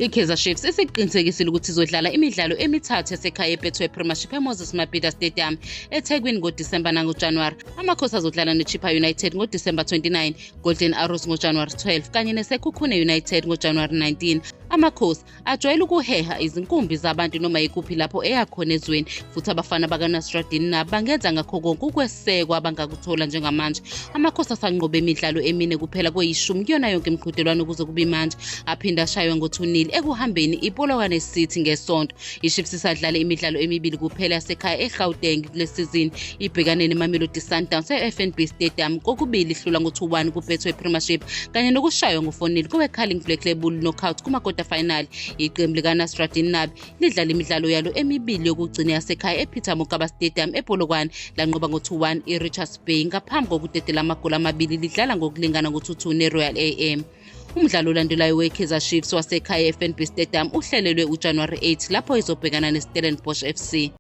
I-Kaizer Chiefs isiqinisekisile ukuthi izodlala imidlalo emithathu yasekhaya eBetway Premiership eMoses Mabhida Stadium eThekwini ngoDisemba nangoJanuwari. Amakhosi azodlala neChippa United ngoDisemba 29, Golden Arrows ngoJanuwari 12 kanye neSekhukhune United ngoJanuwari 19. Amakhosi ajwayele ukuheha izinkumbi zabantu noma yikuphi lapho eya khona ezweni futhi abafana bakaNasreddine Nabi bangenza ngakho konke ukwesekwa abangakuthola njengamanje. Amakhosi asanqobe imidlalo emine kuphela kweyishumi kuyona yonke imiqhudelwano kuze kube manje, aphinde ashaywe ngo-2-0 ekuhambeni iPolokwane City ngeSonto. IChiefs isadlale imidlalo emibili kuphela yasekhaya eGauteng kule sizini, ibhekane neMamelodi Sundowns e-FNB Stadium, kokubili ihlulwa ngo-2-1 kuBetway Premiership kanye nokushaywa ngo-4-0 koweCarling Black Label Knockout kuma-quarter final. Iqembu likaNasreddine Nabi lidlala imidlalo yalo emibili yokugcina yasekhaya ePeter Mokaba Stadium ePolokwane, lanqoba ngo-2-1 iRichards Bay ngaphambi kokudedela amagoli amabili lidlala ngokulingana ngo-2-2 neRoyal AM. Umdlalo olandelayo weKaizer Chiefs wasekhaya e-FNB Stadium uhlelelwe uJanuwari 8 lapho izobhekana neStellenbosch FC.